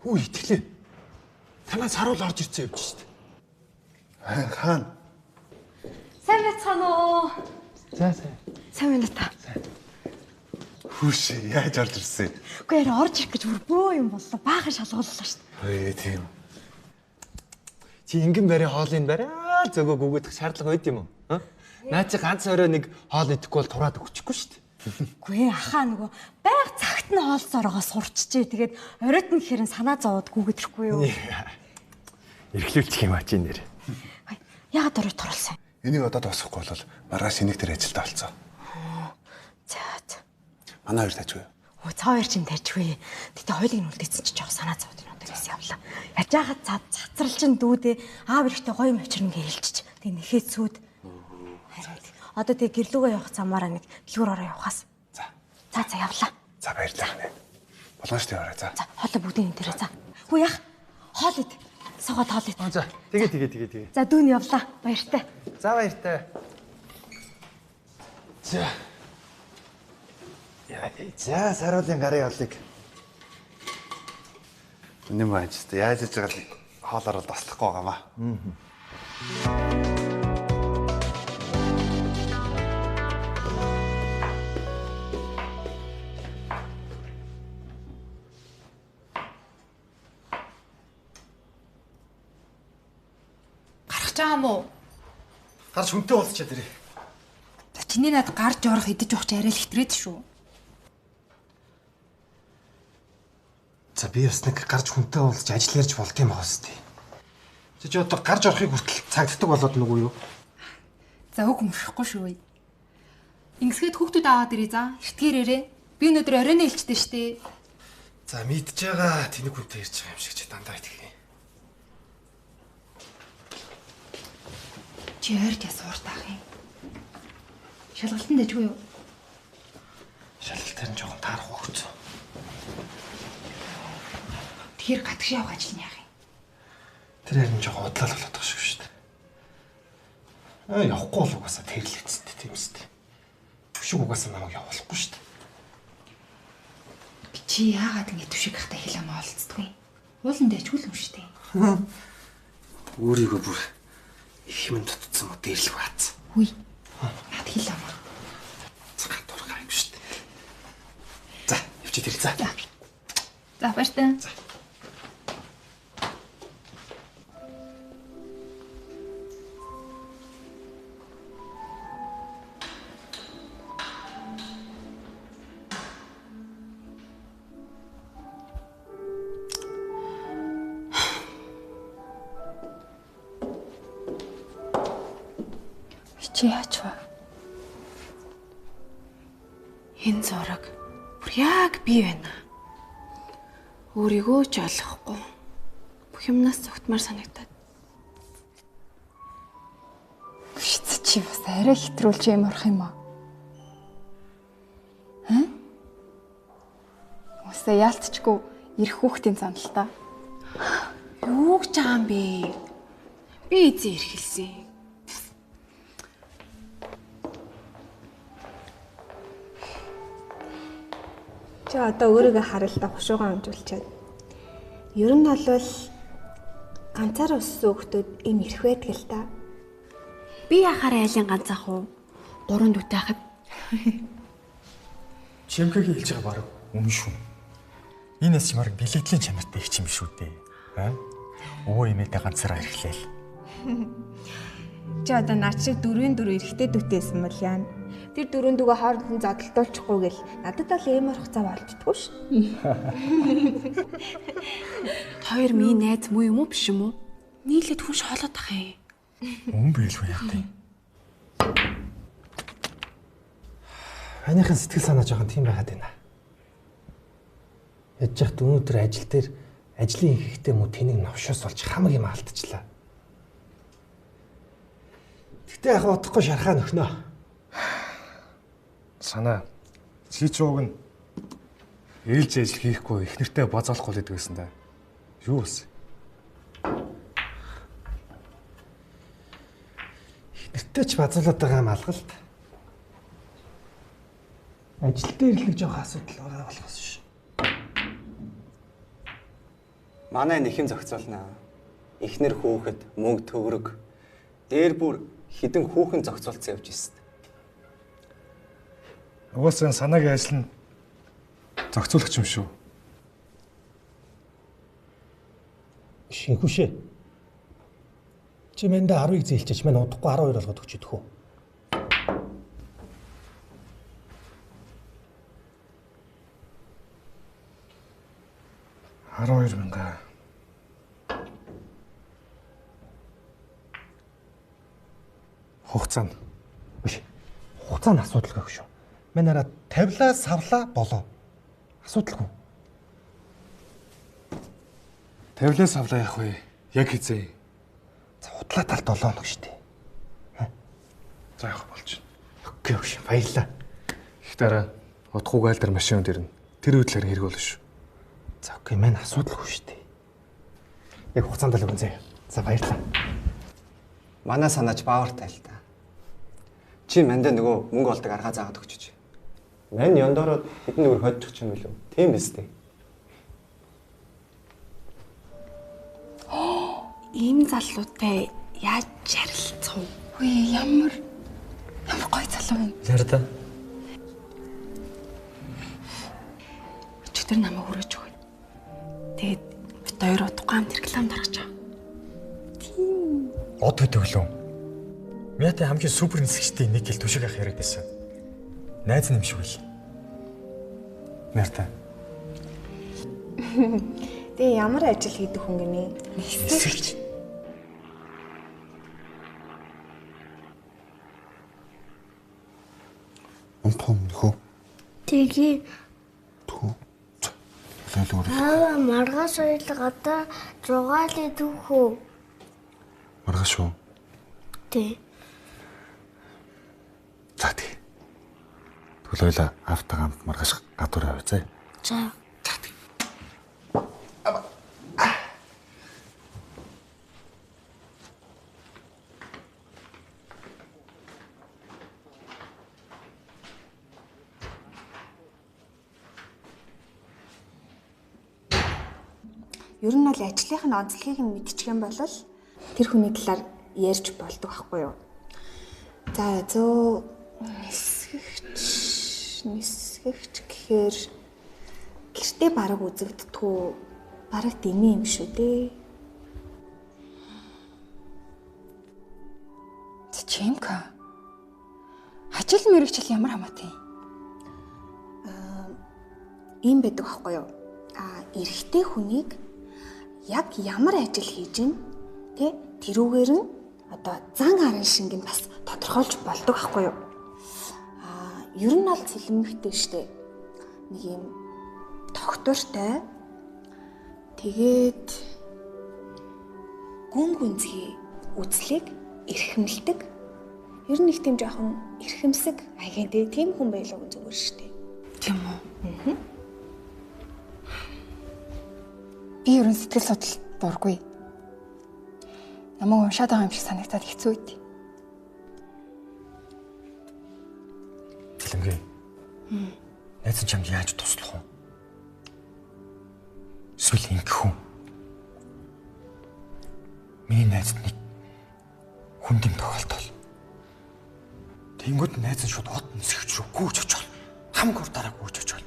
Хүү итгэлээ. Танаа саруул орж ирсэн явж штт. Хаана? Сайн байцгаана уу? За сайн. Сайн байна та. Хүүш яаж орж ирсэн? Үгүй яа орж ирэх гэж бүр бөө юм боллоо. Баахан шалгууллаа штт. Хөөе тийм. Чи ингэн барийн хоолыг бариа зөгөө гүгдэх шаардлага байд юм уу? Аа? Наа чи ганц орой нэг хоол идэхгүй бол тураад өгчихгүй штт. Үгүй ахаа нөгөө байг цагт нь хоолсоороо сурчжээ. Тэгээд оройт нь хэрэн санаа зовоод гүгэдэхгүй юу? Эрхлүүлчих юм а чи нэр. Яагаад орой туруулсан? Энийг одоо дуусгахгүй бол маргааш энийг тэр ажилдаа олцоо. За за. Манай хоёр тажгүй юу? Өө цаа хоёр чинь тажгүй. Гэтэ хоёулыг нь үлдээсэн чи жоох санаа зовоод энэ удаа гэсэн явлаа. Яаж яхад цацрал чин дүүдээ аав эрэхтэй гоё юм авчирна гэж хэлчих. Тэг нэхээ цүүд. Одоо тэг гэрлүүгээ явах замаараа нэг дэлгүүр ороо явахаас. За. За за явлаа. За баярлалаа ханаа. Боломжтой яваарай за. За хоолой бүгдийг энэ дээрээ за. Хүү яах? Хоол ид. Суугаад хоол ид. За тэгээ. За дүүн явлаа. Баяртай. За баяртай. За. За саруулын гарын хоолыг. Үнэн байж та яаж яж байгаа хоолоор бол таслахгүй байгаа маа. Гарах чаа юм уу? Гарч хүнтэй уулзчаад ирээ. За чиний над гарч орох идэж явах чи арай л хэтрээд шүү. За би бас нэг гарч хүнтэй уулзч ажил ярьж болд юм байна сте. Чи одоо гарч орохыг хүртэл цагддаг болоод нүгүү юу? За үг өмшөхгүй шүү. Ингэсгээд хүүхдүүд аваад ирээ за. Эртгээрээрээ. Би өнөөдөр оройн хэлчихдээ штэ. За мэдж байгаа тэнэг хүнтэй ярьж байгаа юм шиг чи дандаа итгэх юм. Чи ойрт яс ууртаах юм. Шалгалтанд дэжгүй юу? Шалгалтаар нь жоохон таарах өгцөө. Тэгэхээр гадагш явах ажил нь яах юм? Тэр харин жоохон удлал болоод байгаа шүү шүү дээ. Аа явахгүй бол угаасаа тэр л эцэстээ тийм үстэй. Түшиг угаасаа намайг явуулахгүй шүү дээ. Чи яагаад ингэ түшиг хахта хэл амаа олцдгүй? Ууланд дэжгүй л юм шүү дээ. Өөрийгөө бүр их юм дутцсан мө дээрлэх бааз. Хүй. Над хэл амаа. Цагаан дургай юм шүү дээ. За, явчих тэр за. За баяртай. За. Чи яаж вэ? Энэ зураг Бүр яг би байна. Өөрийгөө ч ойлгохгүй. Бүх юмнаас зүгтмаар санагдаад. Шиц чи бас арай хэтрүүлж юм орох юм аа. Хэ? Үсээ яалтчгүй ирэх хүүхдийн зан л та. Юу гэж байгаа юм бэ? Би эзэн эрхэлсэн. Чи одоо өөрийгөө харал та хушуугаа амжуулчаад. Ер нь бол ганцаар өссөн хүүхдүүд им ирэх байдаг л та. Би яхаар айлын ганц ах уу? Гурван дүүтэй хахад. Чимкагийн хэлж байгаа бараг үнэн шүү. Энэ нас чимаар бэлэгдлийн чанартай их юм шүү дээ. Аа? Өвөө эмээтэй ганцаараа эрхлээл. Чи одоо над шиг дөрвийн дөрөв эрэгтэй дүүтэйсэн бол яана? Тэр дөрвөн дүүгээ хооронд нь зодолдуулчихгүй гэл надад бол эм орох зав олддоггүй ш. Хоёр миний найз муу юм уу биш юм уу? Нийлээд хүн шоолоод ах юм. Үн бэлгүй яа тийм. Манийхан сэтгэл санаа жоохон тийм байгаад байна. Ядж яхад өнөөдөр ажил дээр ажлын ихтэй мө тэнийг новшоос болж хамаг юм алдчихлаа. Гэтэ яг удахгүй шархаа нөхнөө. Санаа. Чи ч ууг нь ээлж ажил хийхгүй их нэртэй базаалахгүй л гэдэг байсан да. Юу болсон? Нэртэй ч базуулаад байгаа юм алгалт. Ажил дээр л нэг жоох асуудал байгаа болохоос ш. Манай нэхэн зохицуулнаа. Эхнэр хүүхэд, мөнгө төгрөг дээр бүр хідэн хүүхэн зохицуулсан явж ирсэн. Угаасаа санаагийн ажил нь зохицуулагч юм шүү. Шинхүшээ. Чи мэндэ 10-ыг зээлчээч мань удахгүй 12 болгоод өгч идэх үү? $12,000. Хугацаа нь. Биш. Хугацаа нь асуудалгүй шүү. Мань араа тавилаа савлаа болоо. Асуудалгүй. Тавилаа савлаа явах вэ? Яг хизээ. За худлаа тал 7 хоног шүү дээ. За явах болж байна. Окей өгш. Баярлалаа. Их дараа удахгүй айл дээр машин өнд ирнэ. Тэр үед л харин хэрэг болно шүү. За окей, мань асуудалгүй шүү дээ. Яг хугацаанд л өгөн заяа. За баярлалаа. Манай санаач баавартай л та. Чи мандаа нөгөө мөнгө олдог аргаа заагаад өгчөж. Мань ёндороод хэдэн нүгэр хоцчих юм билүү? Тийм биз дээ. Ийм залуутай яаж харилцах вэ? Үгүй ямар гоё залуу юм. Лярда. Өчигдөр намайг өрөөж өгөөд. Тэгээд бит хоёр удахгүй хамт рекламд гаргаж байгаа. Тийм. Од хөтөглөө. Мятай хамгийн супер нисгчдийн нэг гэл түшиг ах яриад байсан. Найз нь юм шиг үл. Мярта. Тэгээ ямар ажил хийдэг хүн гинэ? Нисгч. Унтах нөхөө. Тэгээ. Тхүү. Лээлүүр. Аа маргааш хоёул гадаа зугаалыг түүх үү? Маргааш уу? Тий. За тий. Тэгвэл хоёлаа автаа хамт маргааш гадуур явъя заа. За. Ер нь бол ажлынх нь онцлогийг нь мэдчих юм бол тэр хүний талаар ярьж болдог байхгүй юу? За зөө нисгэгч гэхээр гэртээ бараг үзэгддэггүй, бараг дэмий юм шүү дээ. Чимка. Ажил мэрэгчл ямар хамаатай юм? Ийм байдаг байхгүй юу? Эрэгтэй хүнийг яг ямар ажил хийж гин тэ тэрүүгээр нь одоо зан арын шинг нь бас тодорхойлж болдог байхгүй юу? Ер нь бол цэлмэгтэй штэ. Нэг юм тогтвортой. Тэгээд гүн гүнзгий үзлийг эрхэмлдэг. Ер нь их тийм жоохон эрхэмсэг маягийн тийм хүн байлаа гэн зүгээр шүү дээ. Тийм үү? Аа. Би ер нь сэтгэл судлалд дургүй. Намайг уншаад байгаа юм шиг санагтаад хэцүү үйт. Цэлэмгээ. Найз нь чамд яаж туслах вэ? Эсвэл ингэх үү? Миний найзд нэг хүнд юм тохиолдол. Тэнгүүд найз нь шууд од нисгч рүү гүйж очвол хамаг ур дараа гүйж очвол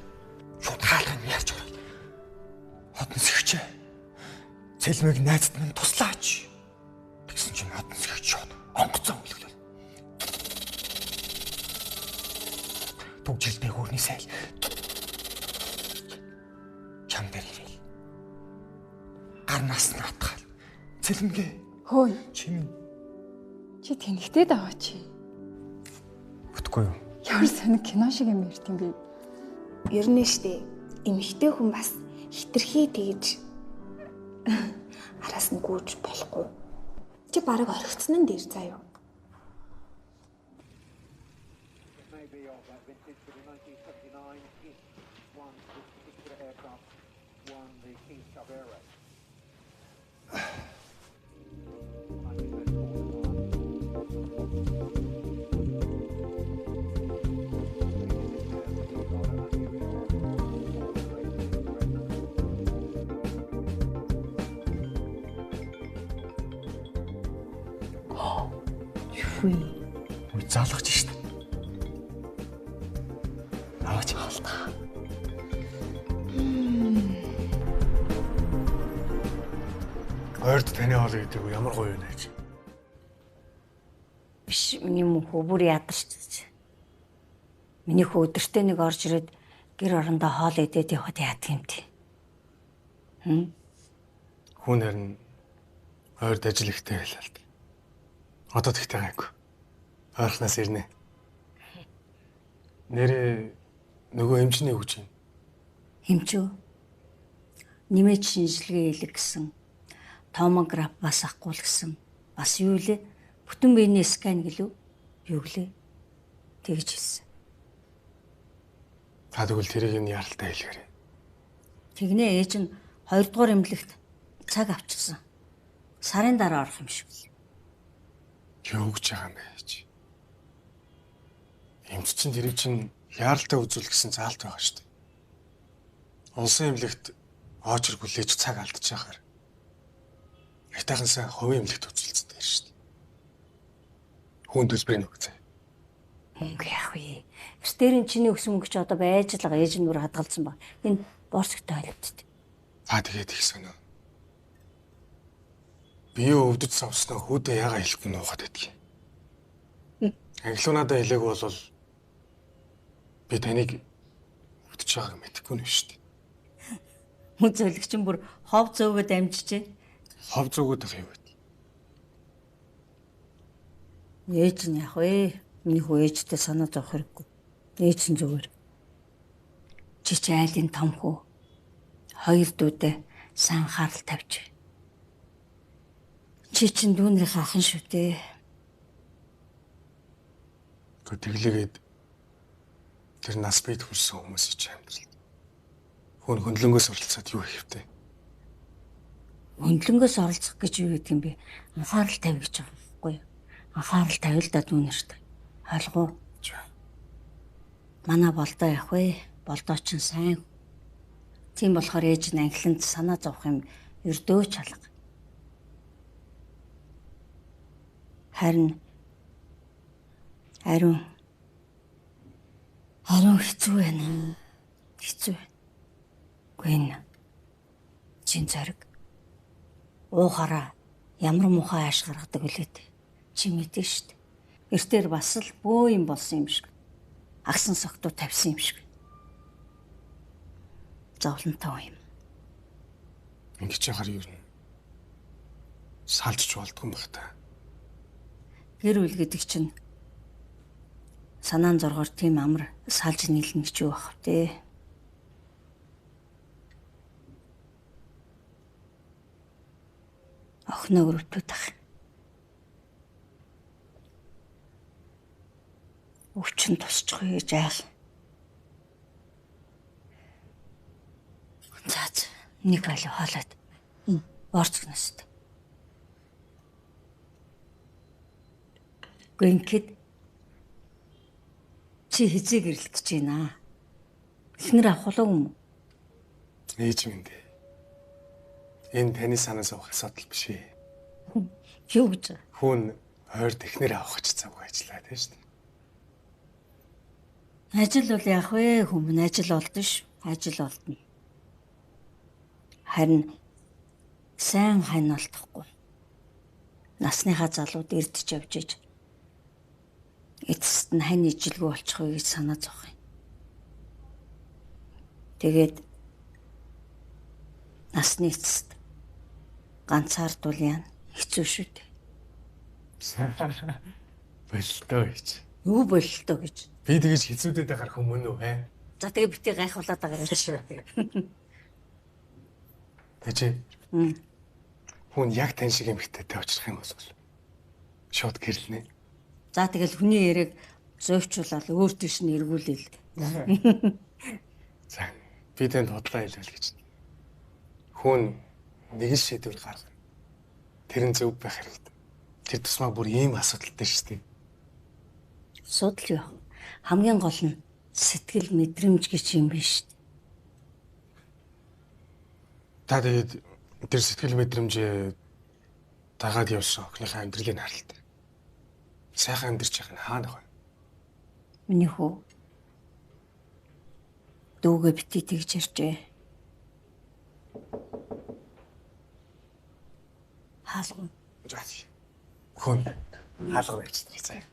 шууд хаалга нь ярьж орол. Од нисгчээ. Цэлмэг найзд минь туслаач. Тэгсэн чинь од нисгч шууд онгоцон өлөглөл. Түгжилтэй хөрний сайл. Чам дээр ирээл. Гарнаас нь атгаал. Цэлмгээ. Хөөе. Чи минь. Чи тэнхтэй даваа чи. Бүтгүй юу? Ямар сонир кино шиг юм ярьд юм бэ? Ер нь штэ. Эмэгтэй хүн бас хитрхи тэгж араас нь гүйж болохгүй. Чи бараг орхицсан нь дээр заа юу? Үгүй. Үгүй залгаж штт. Аваач хаалтаа. Ойрд таны хоол гэдэг үү ямар гоё юм бэ? Биш миний мөнхөө бүр ядарч. Миний хөө өдөртөө нэг орж ирээд гэр орондоо хоол идээд явхад яадаг юм те. Хүн харин ойрд ажил ихтэй байлаа л. Одоо тэгтэй гайгүй. Ойрхоноос ирнэ. Нэрээ нөгөө эмчний юу гэж юм? Эмч үү? Нэмээд шинжилгээ хийлэг гэсэн. Томограф бас ахгүй л гэсэн. Бас юу лээ? Бүтэн биений скан гэлүү? Юу гэлээ? Тэгж хэлсэн. Та тэгвэл тэрийг нь яралтай хэлгээрэй. Тэгнэ ээж нь 2 дугаар эмнэлэгт цаг авчихсан. Сарын дараа орох юм шиг л. Юу гэж байгаа юм бэ чи? Эмч чинь тэрийг чинь яаралтай үзүүл гэсэн заалт байгаа шүү дээ. Улсын эмнэлэгт очер хүлээж цаг алдчихаар аятайхан сайн хувийн эмнэлэгт үзүүлсэн дээр шүү дээ. Хүн төлбөрийг өгцөө. Мөнгө яах вэ? Эртээр нь чиний өгсөн мөнгө чи одоо байж л байгаа. Ээж нь бүр хадгалсан баг. Энэ борцогтой холбогдсон. Та тэгээд их сонио. Би юу өвдөж савснаа хүүдээ ягаа хэлэхгүй нуугаад байдгийг. Англиунадаа хэлээгүй бол би таныг өвдөж байгааг мэдэхгүй нь шүү дээ. Мөн зөөлөгч нь бүр хов зөөгөөд амжижээ. Хов зөөгөөд ах юу вэ? Ээж нь яах вэ? Миний хүү ээжтэй санаа зовох хэрэггүй. Ээж нь зүгээр. Чи чи айлын том хүү. Хоёр дүүдээ сайн анхаарал тавьж. Чи чин дүүнэрийн ах нь шүү дээ. Тэглээгээд тэр нас бийд хүрсэн хүмүүс чи амьдрал. Хүн хөндлөнгөөс оролцоод юу хийх вэ? Хөндлөнгөөс оролцох гэж юу гэдэг юм бэ? Анхаарал тавь гэж байгаа байхгүй юу? Анхаарал тавь л да дүүнэрт. Ойлгоо. Манай болдоо явах вэ? Болдоо чин сайн. Тийм болохоор ээж нь анхланд санаа зовох юм ердөө ч алга. Харин ариун хэцүү байна. Хэцүү байна. Үгүй энэ чин зориг. Уухаараа ямар муухай ааш гаргадаг вүлээ дээ. Чи мэдэн шүү дээ. Эртээр бас л бөө юм болсон юм шиг. Агсан согтуу тавьсан юм шиг. Зовлонтой юм. Ингэж яхаар юу юм? Салжч болдгоо юм байх та. Гэр бүл гэдэг чинь санаан зоргоор тийм амар салж нийлнэ гэж юу байх вэ? Охиноо өрөвдөөд ах. Өвчин тусчих уу гэж айл. За нэг айл хоолойд. Борцгност. Гэнхэд чи хизээ гэрэлт гэж байна. Эхнэр авах уу юм уу? Ээж минь дээ. Энэ таны санаас авах асуудал биш ээ. Юу гэж? Хүн ойрд эхнэр авах ч завгүй ажиллаа тийм шүү дээ. Ажил бол яах вэ? Хүмүүн ажил олдно ш. Ажил олдно. Харин сайн хань олдохгүй. Насныхаа залууд эрдэж явж иж эцэст нь хань ижилгүй болчих уу гэж санаа зовх юм. Тэгээд насны эцэст ганцаардвал яана хэцүү шүү дээ. Бололтоо гэж. Юу бололтоо гэж? Би тэгэж хэцүүдэд байхаар хүмүүн үү ээ? За тэгээ битгий гайхуулаад байгаа юм шиг. Тэ чи. Хүн яг тань шиг эмэгтэйтэй очих юм бол шууд гэрлэнэ. За тэгэл хүний яриаг зөөвчүүлэл өөр тийш нь эргүүлээл. За би танд худлаа хэлвэл гэж. Хүн нэг л шийдвэр гаргана. Тэр нь зөв байх хэрэгтэй. Тэр тусмаа бүр ийм асуудалтай шүү дээ. Асуудал юу? Хамгийн гол нь сэтгэл мэдрэмж гэж юм биш үү? Та тэгээд тэр сэтгэл мэдрэмжээ дагаад явсан охиныхаа амьдралыг харалт. Сайхан амьдарч явах нь хаана вэ? Миний хүү. Дүүгээ бити тэгж ярьжээ. Хаалга. Хүн хаалга байж тэр заяа.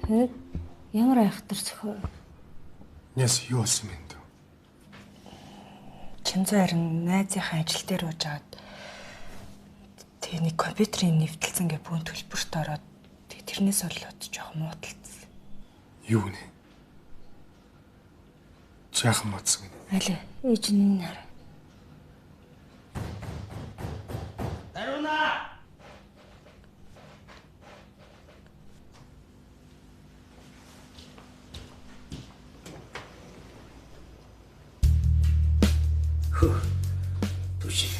Хөөе. Ямар айхтар цохоо. Няс юу болсон юм бэ? Чинзүү харин найзынхаа ажил дээр уужгаад тэгээ нэг компьютерийн нэвтэлсэн гэ бүүн төлбөрт ороод тэгээ тэрнээс болоод жоохон мууталцсан. Юу нэ? Жаахан муудсан гинэ. Аль ээж нь хараа. Даруна! Түшиг.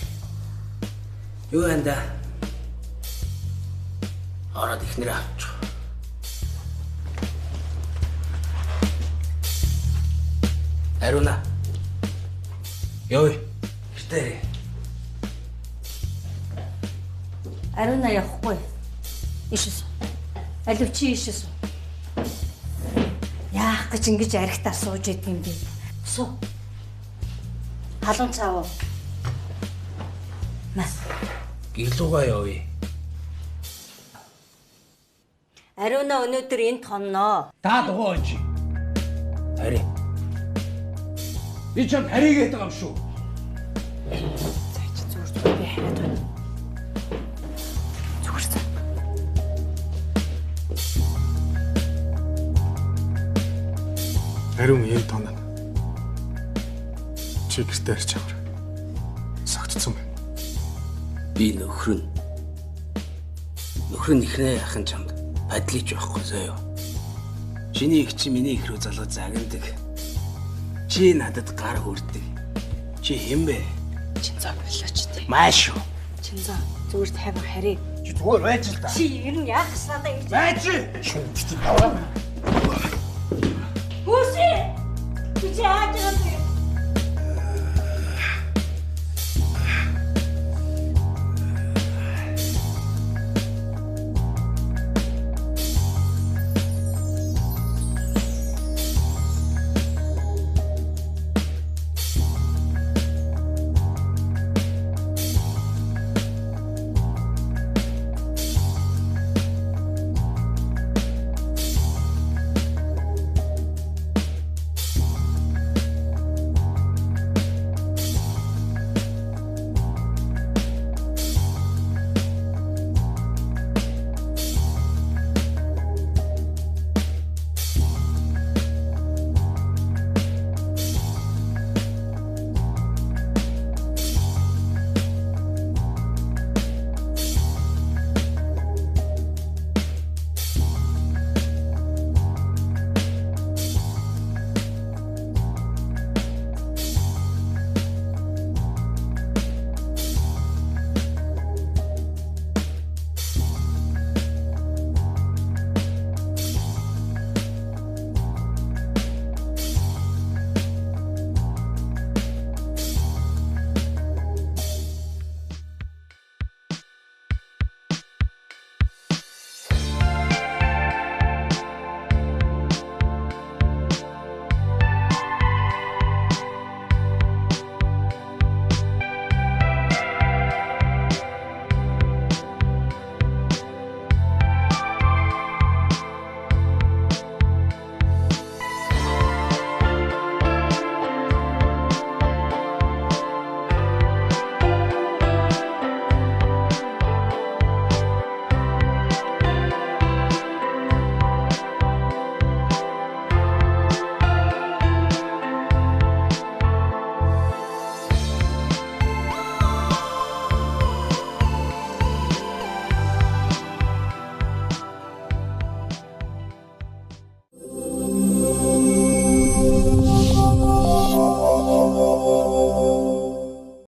Юу анда? Ороод ихнэрээ авчих. Аруна. Йой. Гэртээ. Аруна явахгүй. Ишээс. Алив чи ишээс. Яах гэж ингэж архитаа сууж идэв юм бэ? Суу. Халуун цаав. Мас. Гэлүүгээ явъя. Аруна өнөөдөр энд хонноо. Та дугуй онч. Хари. Би чам харийг гэдэг юм шүү. За чи зүгээр зүгээр би хариад байна. Зүгээр за. Ариун энд тоноо. Чи гэртээ ирч аваар. Согтцсон байна. Би нөхөр нь. Нөхөр нь ихнээ яхан чамд падлийч байхгүй заяа. Чиний их чи миний их рүү залгаж загнадаг. Чи надад гар хүрдэг. Чи хэн бэ? Чинзоо болооч тий. Мааш шүү. Чинзоо зүгээр тайван харъя. Чи зүгээр байж л та. Чи ер нь яах гэж надад ингэж байж. Шүн бити. Хүүсээ. Би чи яаж байгаа юм бэ?